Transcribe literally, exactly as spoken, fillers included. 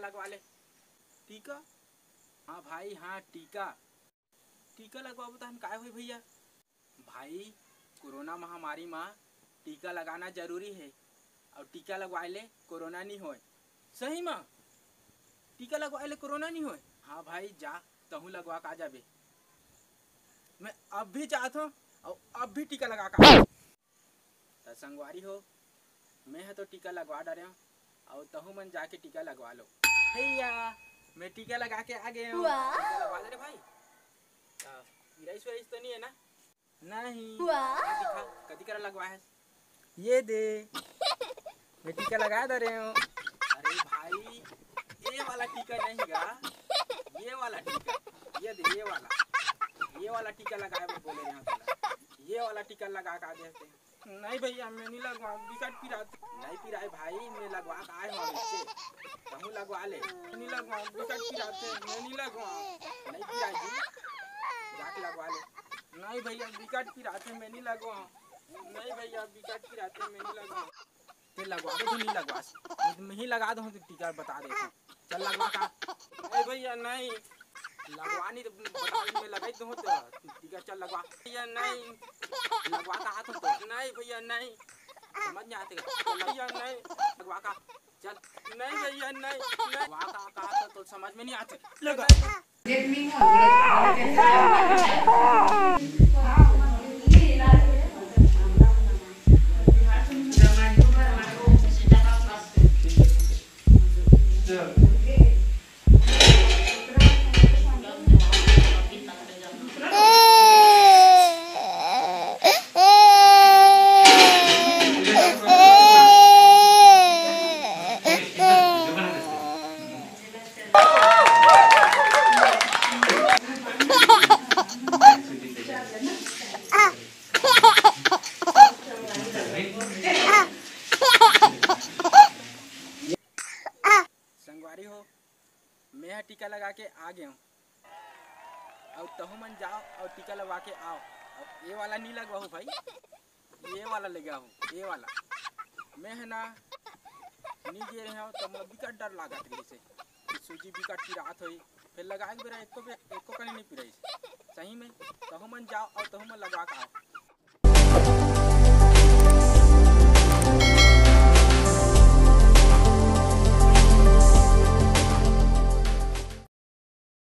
लगवा ले। टीका? हाँ भाई, हाँ, टीका। टीका लगवाबो तहन काय होई भैया? भाई, कोरोना महामारी म टीका लगाना जरूरी हे, अउ टीका लगवाए ले कोरोना नी होय। सही म? टीका लगवाए ले कोरोना नी होय? हाँ भाई, जा, तहूँ लगवा के आ जाबे। मैं अब भी जात हूँ अउ अब भी टीका लगा के आ। त संगवारी हो, मैं ह तो टीका लगवा डरे हूँ, अउ तहूँ मन जाके टीका लगवा लो। भैया, मैं टीका लगा के आ गए हूँ। वाह! टीका लगवा ले रे भाई। त पिराइस विराइस तो नहीं है ना? नहीं। वाह! दिखा, कदी करा लगवा है? ये दे। मैं टीका लगा दे रहे हूँ। अरे भाई, ये वाला टीका नहीं गा, ये वाला टीका, ये दे, ये वाला, ये वाला टीका लगाए बर बोले रहे हूँ तोला। ये वाला टीका लगा के आ गए थे। नहीं भैया, मैं नहीं लगवाऊँ, बिकट पिरात। नहीं पिराए भाई, मैं लगवा के आए हूँ अभी से। तहूँ लगवा ले। मैं नहीं लगवाऊँ, बिकट पिरात है, मैं नहीं लगवाऊँ। नहीं पिराए जी, जाके लगवा ले। नहीं भैया, बिकट पिरात है, मैं नहीं लगवाऊँ। नहीं भैया, बिकट पिरात है, मैं नहीं लगवाऊँ। ते लगवाबे तो नहीं लगवास, नहीं तो मैं ही लगा दूँ, तो टीका बता देता हूँ। चल लगवा का। ए भैया नहीं। लगवा नहीं तो बता दे, मैं लगाई दूँ तो टीका। चल लगवा। भैया नहीं। लगवा का हाथ तो। नहीं भैया नहीं। समझ नहीं आते का। चल भैया नहीं। लगवा का। चल। नहीं भैया नहीं, नहीं। लगवा का, का तो, तो समझ में नहीं आते। लगा। संगवारी हो, मैं ह टीका लगा के आ गए हूँ। अउ तहू मन जाओ अउ टीका लगवा के आओ। अउ ये वाला नहीं लगवाहू भाई, ये वाला लगाहू, ये वाला। मैं ह ना नहीं गे रहे हूँ, तो मोला बिकट डर लागत रहिस हे कि सूजी बिकट पिरात होही। फिर लगाए के बेरा एको बे-, एको कनी नहीं पिराइस। सही में, तहू मन जाओ अउ तहू मन लगवा के आओ।